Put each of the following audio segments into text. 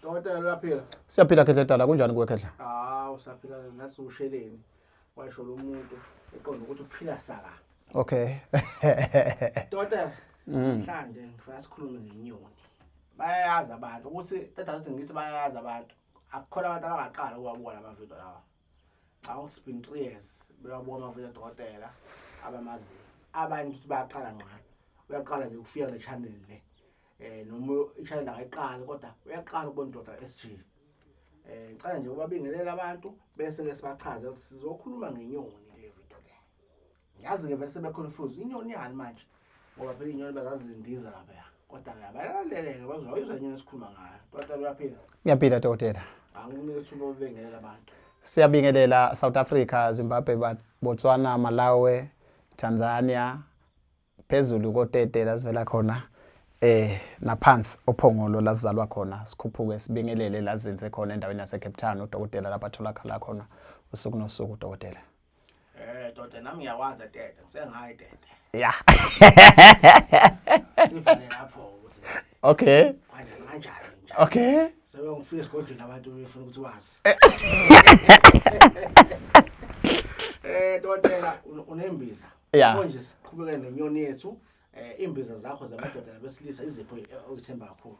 Dokotela uyaphila? Siyaphila Khehla Dala, kunjani kuwe Khehla? Hawu usaphila ngathi usheleni. Washo lo muntu eqonda ukuthi uphila saka. Okay. Dokotela, namhlanje ngifuna sikhulume ngenyoni. Bayayazi abantu ukuthi tata ukuthi ngithi bayayazi abantu. Akukhona abantu abangaqala ukuwabuka lama video lawa. Cha it's been 3 years bewabuka ama video dokotela abamaziyo. Abanye ukuthi bayaqala ngqa. Uyaqala nje ukufika kule channel le. Eh noma i-channel akayiqali kodwa uyaqala ukubona uDr SG. Eh ngicela nje ubabingelele abantu bese ke sibachaze ukuthi sizokhuluma ngenyoni kule video le. Ngiyazi ke vele sebe confused inyoni yani manje ngoba phela inyoni bazazi zindiza lapha ya. Kodwa ke abalaleleke bazoyizwa inyoni esikhuluma ngayo. Dokotela uyaphila? Ngiyaphila dokotela. Angikunike ithuba ubingelele abantu. Siyabingelela South Africa, Zimbabwe, Botswana, Malawi, Tanzania, phezulu koTete la sivela khona eh naphansi ophongolo la sizalwa khona sikhuphuke sibingelele la zinze khona endaweni yase Cape Town udokotela lapha atholakala khona usuku nosuku udokotela. Eh doda nami ngiyakwazi tete ngisengayi tete. Yeah. Sivale lapho ukuthi Okay. Kanjani kanjani nje. Okay. Sebengifika esigodlweni abantu befuna ukuthi wazi. Eh dokotela unembiza. Yeah. Manje siqhubeke nenyoni yethu eh imbiza zakho zamadoda nabesilisa izipho oyithemba kakhulu.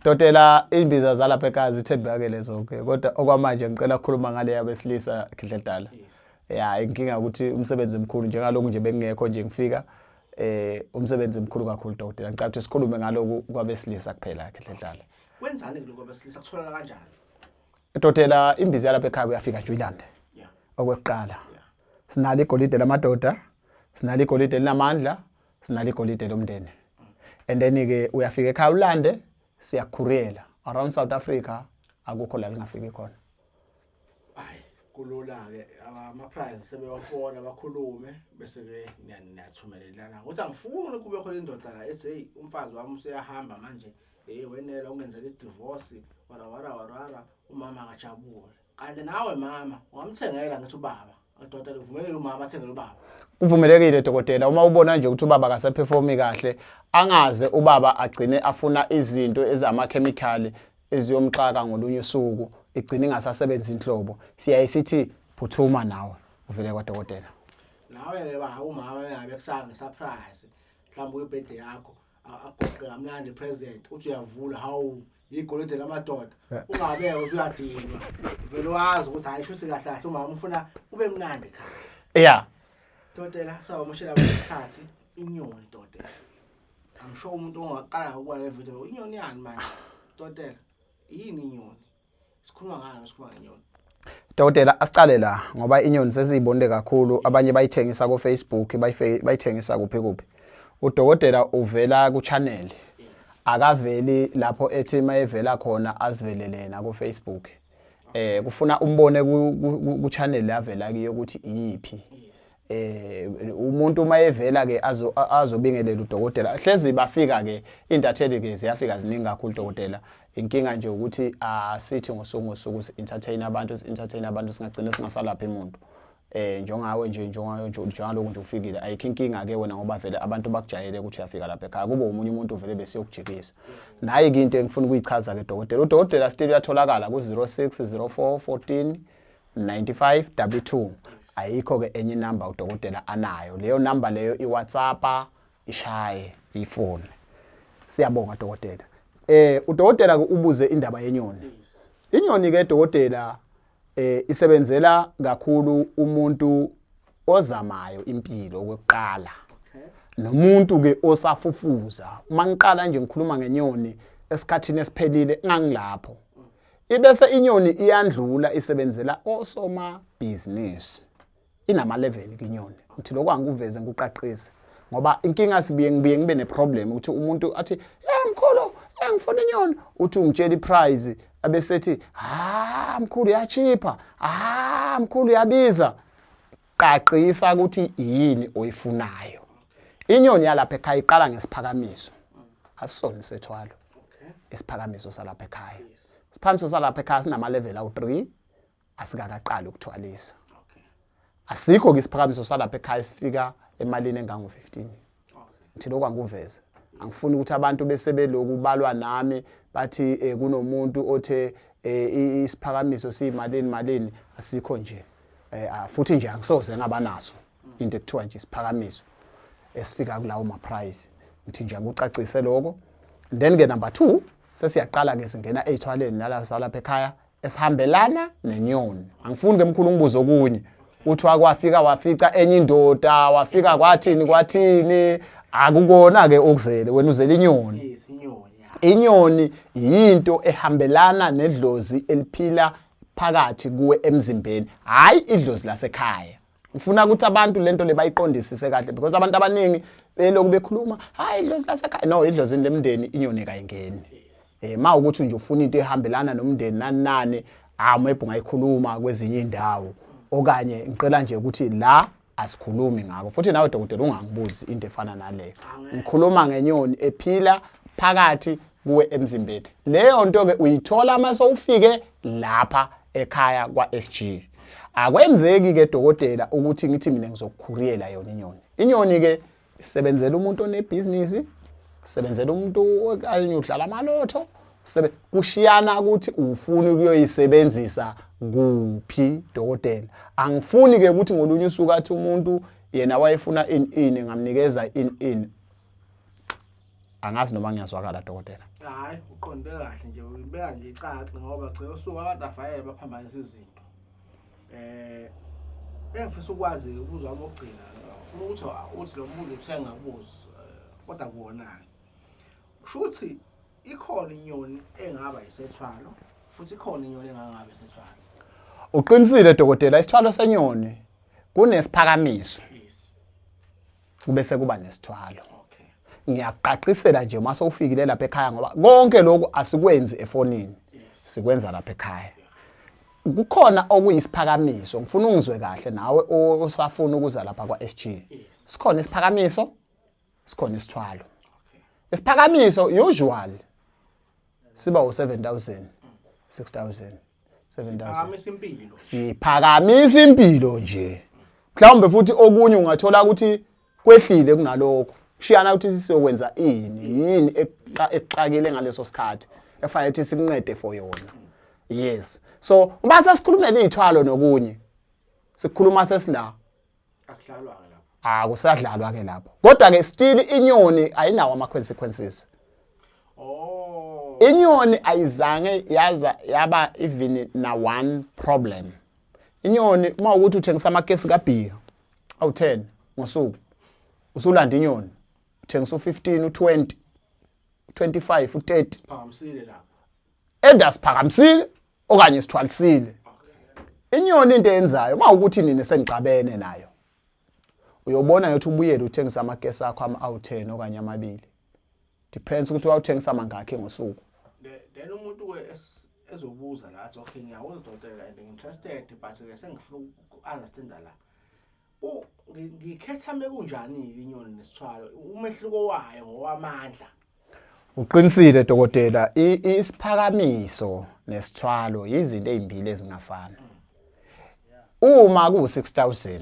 Dotela imbiza zalapha ekhaya zithembekele zonke kodwa okwamanje ngicela ukukhuluma ngale yabesilisa Khehledala. Yes. Ya inkinga ukuthi umsebenzi mkhulu njengaloku nje bengingekho nje ngifika eh umsebenzi mkhulu kakhulu dokotela. Ngicela ukuthi sikhulume ngaloku kwabesilisa kuphela Khehledala. Kwenzani ke lokho abesilisa kutholakala kanjani? Dotela imbiza yalapha ekhaya uyafika nje uyilande. Yeah. Okwekuqala. Yeah. Sinalo igolide lamadoda, sinalo igolide elinamandla, sinalo igolide lomndeni. And then ke uyafika ekhaya ulande siyakukhuriyela around South Africa akukho la lingafiki khona. Hayi kulula ke ama prize sebewafona bakhulume bese ke niyathumelelana. Ukuthi angifuni kube khona indoda la ethi hey umfazi wami useyahamba manje hey wenela ungenzela i-divorce wara wara wara umama akajabule. Kanti nawe mama ungamthengela ngithi ubaba. Dokotela uvumelekile umama athengele ubaba. Kuvumelekile dokotela uma ubona nje ukuthi ubaba akasaperformi kahle angaze ubaba agcine afuna izinto ezamakhemikhali eziyomxaka ngolunye usuku igcine ingasasebenzi inhlobo. Siyaye sithi phuthuma nawe uvele kwadokotela. Nawe ke ba umama engabe kusanga surprise. Mhlawumbe uyibirthday yakho agoqe kamnandi present uthi uyavula hawu igolide lamadoda ungabeke usuyadinwa vele wazi ukuthi hayi shuthi kahle kahle umama ufuna ube mnandi ekhaya. Yeah. Dokotela sawamoshela abantu isikhathi inyoni dokotela. I'm sure umuntu ongaqala ukuba le video inyoni yani manje dokotela yini inyoni? Sikhuluma ngani sikhuluma ngenyoni? Dokotela asicale la ngoba inyoni sesiyibonile kakhulu abanye bayithengisa ko Facebook bayithengisa kuphi kuphi. Udokotela uvela ku channel. Akaveli lapho ethi mayevela khona azivelele yena ku Facebook. Eh kufuna umbone ku channel lavela kiyo ukuthi iyiphi. Eh umuntu uma evela ke azobingelela udokotela hlezi bafika ke intatheli ke ziyafika ziningi kakhulu dokotela inkinga nje ukuthi asithi ngosuku ngosuku si entertain abantu si entertain abantu singagcina singasalaphi umuntu eh njengawe nje njengayo nje njengaloku nje ufikile ayikho inkinga ke wena ngoba vele abantu bakujayele ukuthi uyafika lapha ekhaya kube omunye umuntu vele besiyokujikisa nayi ke into engifuna ukuyichaza ke dokotela udokotela still uyatholakala ku 06 04 14 95 22 ayikho ke enye inamba udokotela anayo leyo namba leyo iWhatsApp ishaye ifone siyabonga dokotela eh udokotela ubuze indaba yenyoni inyoni ke dokotela eh isebenzela kakhulu umuntu ozamayo impilo okwekuqala nomuntu ke osafufuza uma ngiqala nje ngikhuluma ngenyoni esikhathini esiphelile ngangilapho ibese inyoni iyandlula isebenzela osoma business inama level kinyoni ngithi lokho angikuveze ngikuqaqise ngoba inkinga sibuye ngibuye ngibe neproblem ukuthi umuntu athi hey mkhulu hey ngifuna inyoni uthi ungitshela iprice abesethi ha mkhulu yachipha ha mkhulu yabiza qaqisa ukuthi yini oyifunayo inyoni yalapha ekhaya iqala ngesiphakamiso asisona isethwalo isiphakamiso salapha ekhaya isiphakamiso salapha ekhaya sinama level awu3 asikakaqali ukuthwalisa asikho ke isiphakamiso salapha ekhaya sifika emalini engango-15 ngithi lokhu angikuveze angifuni ukuthi abantu bese beloku balwa nami Bathi kunomuntu othe isiphakamiso siyimalini malini asikho nje. Futhi nje akusoze ngaba naso into ekuthiwa nje isiphakamiso esifika kulawo ma price. Ngithi nje angikucacise lokho. Then ke number 2 sesiyaqala ke singena ezithwaleni nala salapha ekhaya esihambelana nenyoni. Angifuni ke mkhulu ngibuze okunye. Uthi wakwafika wafica enye indoda wafika kwathini kwathini akukona ke okuzele wena uzele inyoni. Yes, inyoni. Yeah. Inyoni yinto ehambelana nedlozi eliphila phakathi kuwe emzimbeni, hayi idlozi lasekhaya. Ngifuna ukuthi abantu lento le bayiqondisise kahle because abantu abaningi beloku bekhuluma hayi idlozi lasekhaya. No, idlozini lemndeni inyoni kayingeni. Ma ukuthi nje ufuna into ehambelana nomndeni nani nani, maybe ungayikhuluma kwezinye indawo okanye ngicela nje ukuthi la asikhulumi ngakho. Futhi nawe dokotela ungangibuzi into efana naleyo. Ngikhuluma ngenyoni ephila phakathi kuwe emzimbeni. Leyo nto ke uyithola mase ufike lapha ekhaya kwa SG. Akwenzeki ke dokotela ukuthi ngithi mina ngizokukhuriyela yona inyoni. Inyoni ke isebenzela umuntu onebhizinisi, isebenzela umuntu okanye udlala amalotho, kushiyana ukuthi ufuna ukuyoyisebenzisa kuphi dokotela. Angifuni ke ukuthi ngolunye usuku athi umuntu yena wayefuna ini ini ngamnikeza ini ini. Angazi noma ngiyazwakala dokotela. Hayi, uqonde kahle nje, uyibeka nje icace ngoba gcina usuku abantu afayele baphambanisa izinto. Engifisa ukwazi umbuzo wami wokugcina, ngifuna ukuthi uthi lo mbuzo uthe ngakubuza kodwa kuwona. Kusho ukuthi ikhona inyoni engaba isethwalo futhi ikhona inyoni engangabe isethwalo. Uqinisile dokotela, isithwalo senyoni kunesiphakamiso. Yes. Kubese kuba nesithwalo. Okay. Ngiyaqaqisela nje uma sewufikile lapha ekhaya ngoba konke lokhu asikwenzi efonini. Sikwenza lapha ekhaya. Kukhona okuyisiphakamiso, ngifuna ungizwe kahle nawe osafuna ukuza lapha kwa SG. Sikhona isiphakamiso, sikhona isithwalo. Isiphakamiso usual siba u7000, 6000, 7000. Phakamisa impilo. Siphakamisa impilo nje. Mhlawumbe futhi okunye ungathola ukuthi kwehlile kunalokho. Shiyana ukuthi sisiyokwenza ini, yini exakile ngaleso sikhathi efanele ukuthi sikunqede for yona. Yes. So uma sesikhulumela izithwalo nokunye sikhuluma sesila. Akudlalwa ke lapho. Akusadlalwa ke lapho. Kodwa ke still inyoni ayinawo ama consequences. Oh. Inyoni ayizange yaza yaba even na one problem. Inyoni uma ukuthi uthengisa amakesi kaBhiya awu 10 ngosuku usulanda inyoni uthengisa u15 u20 25 u30. Phakamisile lapho. Enda siphakamisile okanye sithwalisile. Inyoni into eyenzayo uma ukuthi nina senixabene nayo uyobona ukuthi ubuyele uthengisa amakesi akho awu 10 okanye amabili. Depends ukuthi wawuthengisa mangakhi ngosuku. Then umuntu ke ezobuza la athi okay ngiyawuza dokotela and interested but ke sengifuna uku-understand la. Ngikhetha mekunjani inyoni nesithwalo, umehluko wayo ngowamandla. Uqinisile dokotela, isiphakamiso nesithwalo izinto ezimbili ezingafani. Uma ku 6000,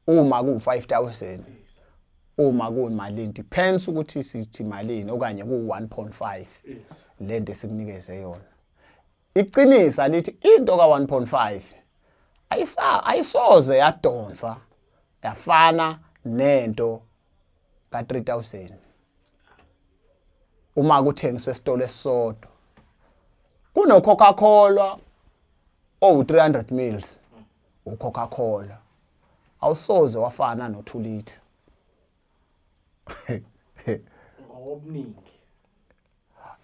uma ku 5000, uma kuyimalini, depends ukuthi sithi malini okanye ku 1.5 lento esikunikeze yona. Iqinisa lithi into ka 1.5 ayisoze yadonsa yafana nento ka 3000 uma kuthengiswa esitolo esisodwa. Kuno Coca-Cola owu 300 mils, uCoca-Cola awusoze wafana no 2 liter. Ngobuningi.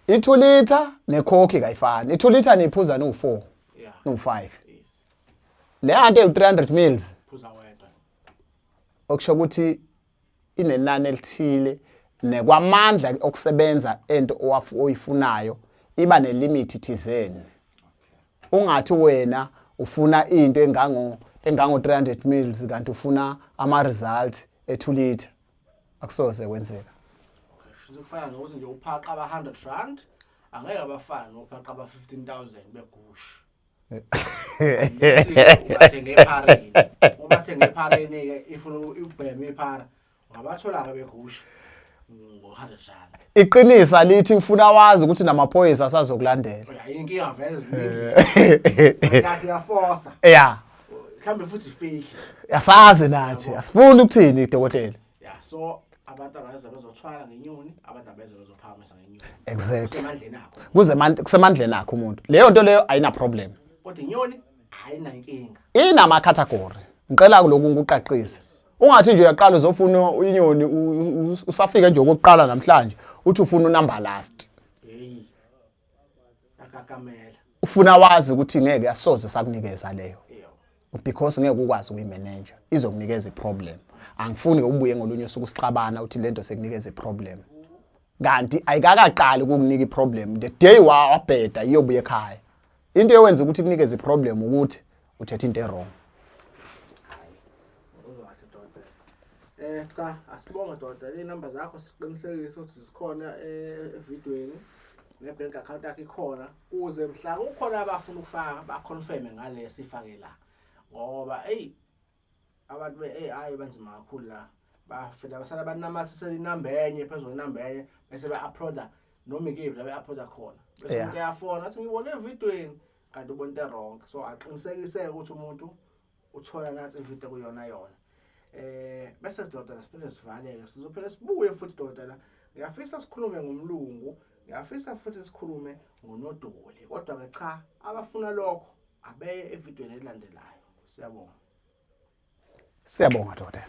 I2 liter neCoke kayifani. I2 liter niphuza no 4, no 5. Yes. Le anto ewu 300 mils phuza wedwa. Okusho ukuthi inenani elithile nekwamandla okusebenza ento oyifunayo iba nelimit thizeni. Ungathi wena ufuna into engango 300 mils kanti ufuna ama result e2 liter. Akusoze kwenzeka. Okay, kufana nokuthi nje uphaqa aba 100 rand angeke abafana nophaqa aba 15000 begusha. Ubathenge ephareni. Ubathenge ephareni ke ifuna ubhema iphara. Ungabathola ke begusha. Ngo-100 rand. Iqinisa lithi ufuna wazi ukuthi namaphoyisa asazokulandela. Inkinga vele ziningi. Kanti uyaforsa. Yeah. Mhlawumbe futhi fake. Asazi nathi, asifuni ukuthini dokotela. Yeah, so abantu abeza bezothwala ngenyoni, abantu abeza bezophakamisa ngenyoni. Exactly. Kusemandleni akho. Kuze kusemandleni akho umuntu. Leyo nto leyo ayina problem. Kodwa inyoni ayinankinga. Inama category. Ngicela kulokhu ngikuqaqise. Ungathi nje uyaqala uzofuna inyoni usafike nje okokuqala namhlanje uthi ufuna unumber last. Hey. Akakamela. Ufuna wazi ukuthi ngeke asoze sakunikeza leyo. Because ngeke ukwazi ukuyimanage. Izokunikeza iproblem. Angifuni ukubuye ngolunye usuku sixabana uthi lento sekunikeza iproblem. Kanti ayikakaqali ukukunika iproblem. The day wabheda iyobuya ekhaya. Into eyenza ukuthi kunikeze iproblem ukuthi uthethe into ewrong. Eh cha asibonge doda le number zakho siqinisekise ukuthi zikhona evidweni ne bank account yakhe ikhona kuze mhla kukhona abafuna ukufaka ba confirm ngale sifake la ngoba hey abantu be-AI banzima kakhulu la bafika basala banamathisela inamba enye phezulu inamba enye bese be-uploada noma ikephi la be-uploada khona bese umuntu eyafona athi ngibone evidweni kanti ubona into wrong so aqinisekiseke ukuthi umuntu uthola nathi ividiyo kuyona yona eh bese sidodela siphinde sivaleke sizophinde sibuye futhi dodela ngiyafisa sikhulume ngomlungu ngiyafisa futhi sikhulume ngonodoli kodwa ke cha abafuna lokho abeye evidweni elilandelayo siyabonga siyabonga dokotela.